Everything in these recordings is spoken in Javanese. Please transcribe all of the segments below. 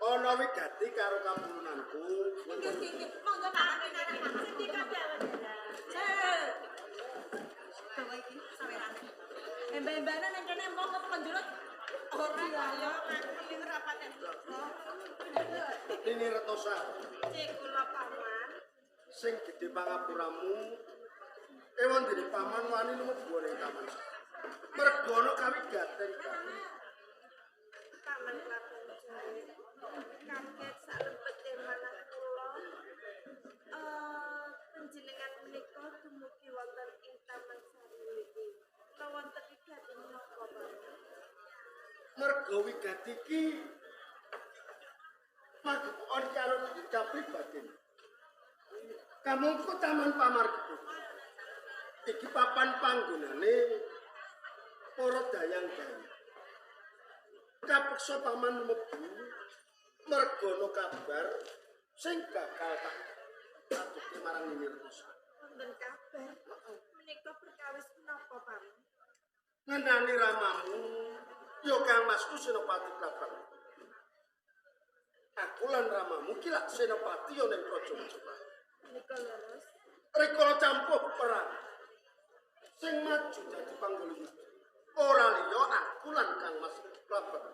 Ana wigati karo kapulunanku. Nggih, nggih, nggih. Monggo Pak. Sendika dawuh. Bawa iki sawerane. Emba-embane nang kene mbok kok tekan jurut. Ora ya, aku ora patek bloko. Nini Retosari. Cek kula paman. Sing gedhe pangapuramu, ewan dene paman wani lumebu ning taman. Mergo ana kawigaten kami. Paman Klaten Jaya. Kaget salebete manah kula. Panjenengan menika dumugi wonten ing Taman Sari niki. Kula wonten wigati menapa, Paman? Mergo wigati iki magepokan karo kapribaden. Kamangka taman pamarga. Iki papan panggonane para dayang-dayang. Kapeksa paman mlebu mergo ana kabar sing bakal tak aturke marang Nini Retosari. Wonten kabar. Menika perkawis menapa, Paman? Ngenani ramamu ya Kang Masku Senopati Klabang. Aku lan ramamu ki lak senopati ya ning Praja Majapahit. Menika leres. Rikala campuh perang sing maju dadi panggala yuda ora liya aku lan Kang Mas Klabang.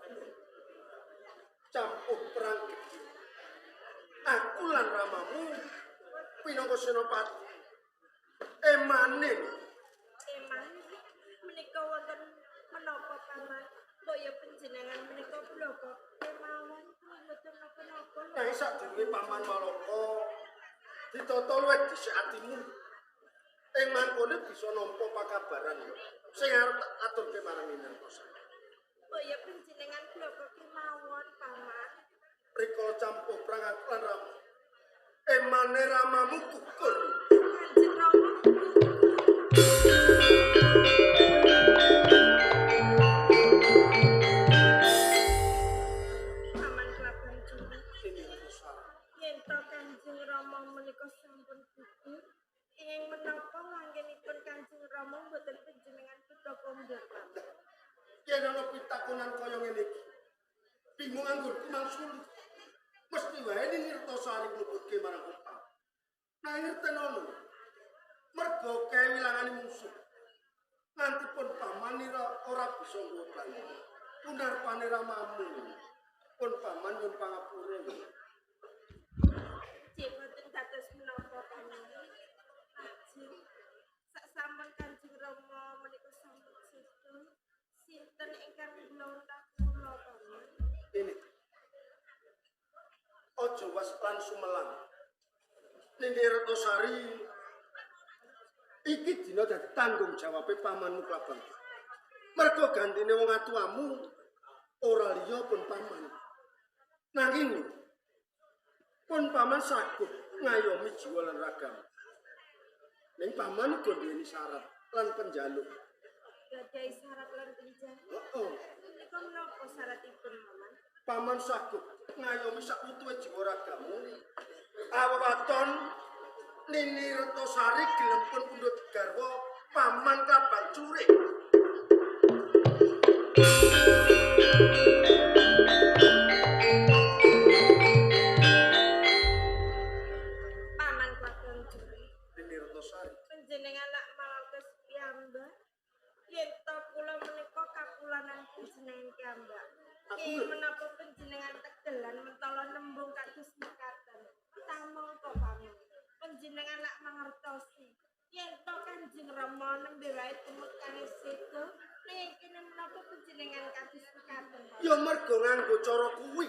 Campuh perang gedhe. Aku lan ramamu pinangka senopati. Emane Eman menika wonten menapa, Paman? Mbok ya panjenengan menika bloko kemawon kula mboten napa-napa. Nanging sadurunge paman Walaka ditata luwih dhisik atimu. Ing mangkone bisa nampa pakabaran ya sing arep tak aturke marang Nini Retosari. Mbok ya panjenengan bloko kemawon, Paman. Rikala campuh perang aku lan rama. Emane ramamu gugur. Kanjeng Rama gugur. Paman Klabang Juru. Nini Retosari. Yen to Kanjeng Rama menika sampun gugur, ing menapa manggenipun Kanjeng Rama mboten panjenengan beto kondur, Paman? Yen ana pitakonan kaya ngene iki, bingung anggurku mangsul. Mesti wae Nini Retosari ngluputke marang Paman. Nanging ngertenono, mergo kewilangane mungsuh. Nganti pun paman nira ora bisa nggawa bayi. Punarpane ramamu. Pun paman nyuwun pangapura. Cek boten dados menapa, Paman. Lajeng sak sampun Kanjeng Rama menika sampun sedo, sinten ingkang nglontah kula, Paman? Ini. Aja was lan sumelang. Nini Retosari iki dina dadi tanggung jawabe pamanmu Klabang. Mergo gantine wong atuamu ora liya pun paman. Nanging pun paman saguh ngayomi jiwa lan ragamu. Ning paman uga duweni syarat lan penjaluk. Gadhahi syarat lan penjaluk. Heeh. Menika menapa syaratipun, Paman? Paman saguh ngayomi sak utuhe jiwa ragamu. Awaton Nini Retosari gelem pun pundhut garwa paman Klabang Curik. Paman Klabang Curik. Nini Retosari. Panjenengan lak mangertos piyambak. Yen to kula menika kapulanan panjenengan piyambak. Aku Ing lho. menapa panjenengan tegelan mentala nembung kados mekaten. Tamangka paman. Panjenengan lak mangertosi. Yen to Kanjeng Rama nembe wae tumut kane sedo, ning kene menapa panjenengan kados mekaten, Paman? Ya mergo nganggo cara kuwi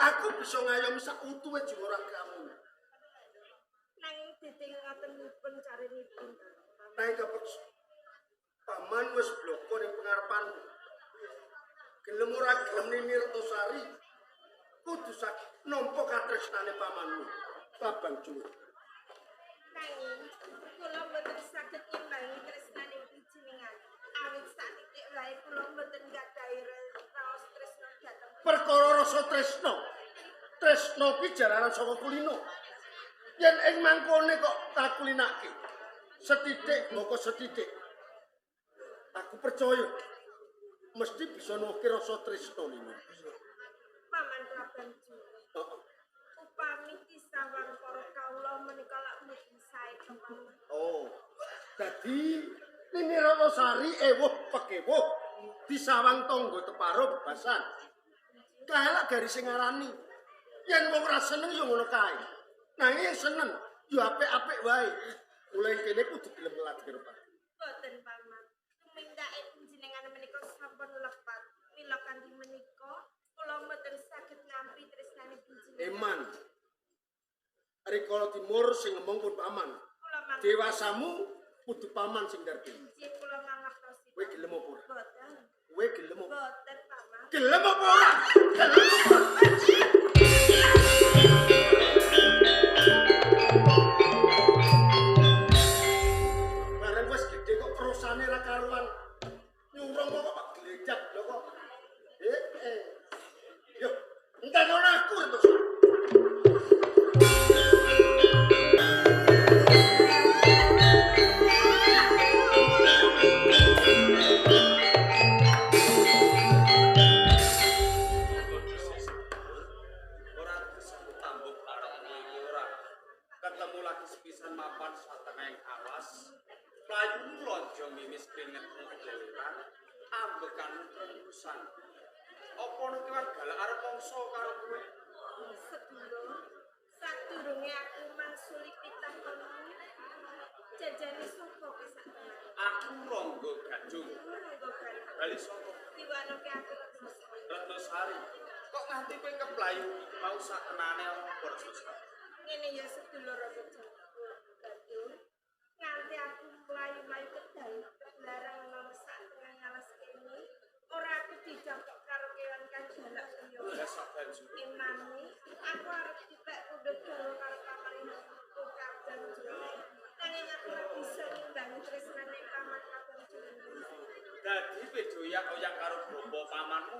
aku bisa ngayomi sak utuhe jiwa ragamu. Nanging diding ngotenipun carinipun, Paman. Nanging kepeksa paman wis bloko ning pengarepanmu. Gelem ora gelem Nini Retosari kudu saged nampa katresnane pamanmu Klabang Curik. Nanging kula mboten saged nyimbangi tresnane panjenengan. Awit satitik wae kula mboten gadhahi raos tresna dhateng Perkara rasa tresna. Tresna ki jalaran saka kulino. Yen ing mangkone kok takulinake sethithik moko sethithik. Aku percaya mesti bisa nuwuhke rasa tresna nini. Paman Klabang Klabang Juring. Upami disawang para kawula menika lak mboten sae to paman. Oh. Dadi Nini Ratnasari ewuh pekewuh disawang tangga teparo bebasan. Kae lak garis sing ngarani. Yen wong ora seneng ya ngono kae. Nanging yen seneng ya apik-apik wae. Mulai kene kudu gelem ngelat karo Pak. Boten paman. Tumindake panjenengan menika sampun lepat. Mila kanthi menika kula mboten saged nampi tresnane panjenengan. Eman. Rikala Timur sing ngomong pun paman. Kula mangertosi. Dewasamu kudu paman sing ndarbi. Inggih kula mangertosi. Kowe gelem apa ora? Boten. Kowe gelem apa? Boten paman. Gelem apa ora? Gelem apa ora? Bareng wis gedhe kok krosane ra karuan. Nyurung kok Pak glecak lho kok. Eh. Yo, entar ngono aku terus. Ora disebut tambuk arep iki ora. Ketemu lagi sepisan mapan satengahing alas. Playumu lonjo mimis kringetmu kedeleran, ambekanmu krenggusan. Apa ono kewan galak arep mangsa karo kowe? Sedulur, sadurunge aku mangsuli pitakonmu, jajane sapa kowe sak tenan? Aku Rangga Gadung. Monggo Gadung. Bali saka Diwanoke aku Retnosari. Retnosari. Kok nganti kowe keplayu iki mau sak tenane ana apa Retnosari? Ngene ya sedulur Rangga Gadung. Nganti aku mlayu-mlayu kedal kelarang ana sak tengah alas kene, ora aku dijapok karo kewan kang galak kaya. Lah sak banjure Emane, aku arep dipek pundhut garwa karo pamanku Kabang Juring. Nanging aku ora bisa ngimbangi tresnane paman Kabang Juring. Dadi kowe doyak-oyak karo bapa pamanmu.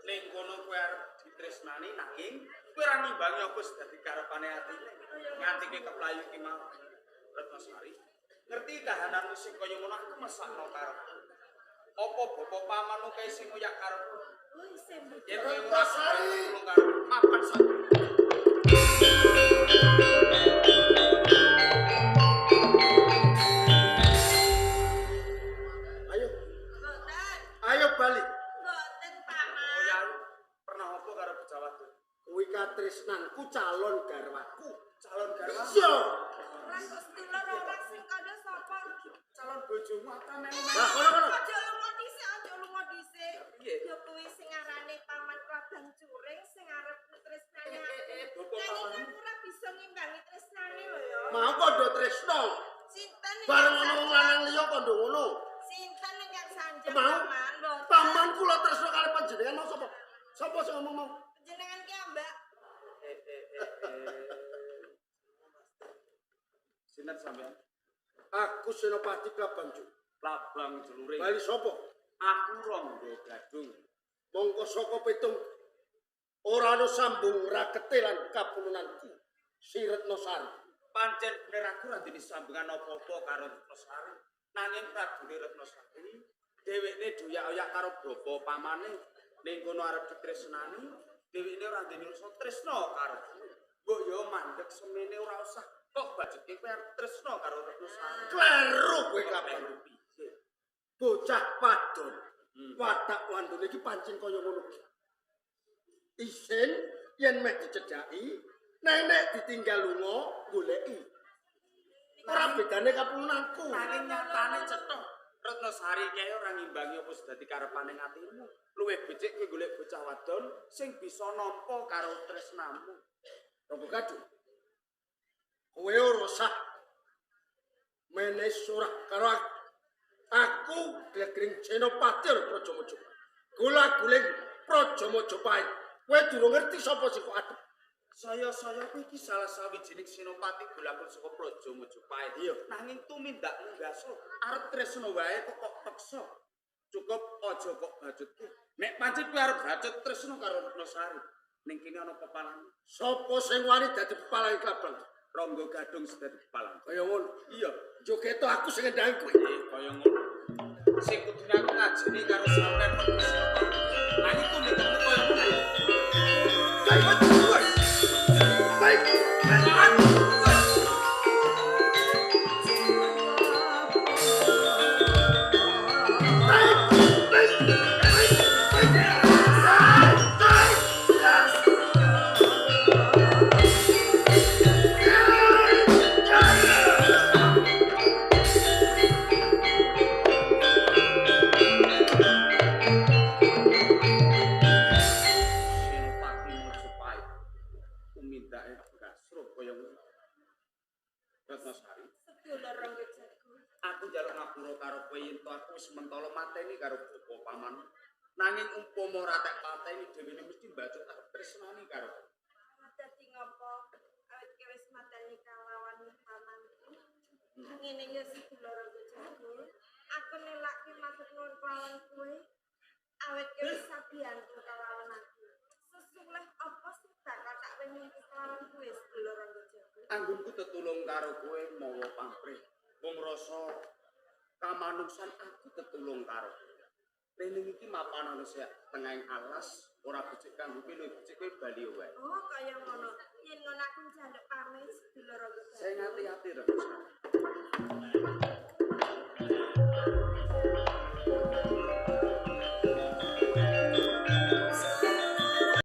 Ning kono kowe arep ditresnani nanging kowe ora ngimbangi apa sing dadi karepane atine. Nganti kowe keplayu iki mau. Retnosari, ngerti kahananmu sing kaya ngono aku mesakno karepku. Apa bapa pamanmu kae sing oyak karepku? Oh, isih mbujuk. Yen kowe ora Retnosari. tulung karo mapan sak. Ayo, Mboten, ayo balik. mboten paman. Oyak pernah apa karo bocah wadon? Kuwi katresnanku calon garwaku. Calon garwa, Iya. Ora kok sedulur ora sing kandha sapa? calon bojomu apa melu-melu? Lah kono kono. Aja lunga dhisik, aja lunga dhisik. Piye? Ya kuwi sing arane paman Klabang Curing sing arep tresnane aku. Bapak Nanging pamanmu. aku ora bisa ngimbangi tresnane lho ya. Mau kondo tresno. Sinten ingkang Bareng ana wong sanjang? lanang liya kondo ngono. Sinten ingkang sanjang Mau paman? Mboten. paman kula tresno kali panjenengan mau sapa? Sapa sing ngomong mau? Panjenengan ki Mbak. Sinten sampean? Aku Senopati Klabang Juring. Labang Jluring. Bali sapa? Aku Rangga Gadung. Mongko saka pitung ora ana sambung rakete lan kapulunanku. Si Retnosari. Pancen bener aku ora duwe sambungan apa-apa karo Retnosari. Nanging pradune Retnosari, dhewekne doyak-oyak karo bapa pamane ning kono arep ditresnani, dhewekne ora duwe rasa tresna karo kowe. Mbok yo mandek semene ora usah. Kok bajutke kowe arep tresna karo Retnosari. Kleru kowe Klabang. Kleru piye? Bocah padon. Watak wandune iki pancen kaya ngono. Isin yen meh dicedhaki, nenek ditinggal lunga goleki. Ora bedane kapulunanku. Nanging nyatane cetha. Retnosari kae ora ngimbangi apa sing dadi karepane atimu. Luwih becik kowe golek bocah wadon sing bisa nampa karo tresnamu. Rangga Gadung. Kowe ora usah menehi surah karo aku. Aku glegring Senopati Praja Majapahit. Gula-guling Praja Majapahit. Kowe durung ngerti sapa sing kok adep. Saya-saya kowe iki salah sawijining senopati golakul saka Praja Majapahit. Iya. Nanging tumindakmu ngaso arep tresna wae kok kok peksa. Cukup aja kok bacutke. Nek pancen kowe arep bacut tresna karo Retnosari, ning kene ana pepalang. Sapa sing wani dadi pepalang Klabang? Rangga Gadung sing dadi pepalang. Kaya ngono. Iya. Jogeto aku sing ngendhangi kowe. Kaya ngono. Sing kudune aku ngajeni karo sampean perlu senopati. Nanging tumindakmu kaya ngono. Ayo. Senopati Mojopahit tumindake gasruh kaya ngono. Ratnasari, Sedulur Rangga Jago. Aku njaluk ngapura karo kowe yen to aku wis mentolo mateni karo bapa paman. Nanging umpama ora tek pateni dhewene mesti mbacut aku tresnani karo kowe. Dadi ngopo? Awit kowe wis mateni kalawan pamanku. Ngene ya sedulur Rangga Jago. Aku nelake matur nuwun kelawan kowe. Awit kowe wis sabiyantu kalawan aku. Sesuleh apa sing bakal tak wenehi kelawan kowe sedulur Rangga Jago? Anggonku tetulung karo kowe mawa pamrih. Wong rasa kamanungsan aku tetulung karo kowe. Rene iki mapan ana sing tengahing alas, ora becik kanggo kowe, luwih becik kowe bali wae. Oh, kaya ngono. Yen ngono aku njaluk pamit sedulur Rangga Jago. Sing ati-ati Ratnasari.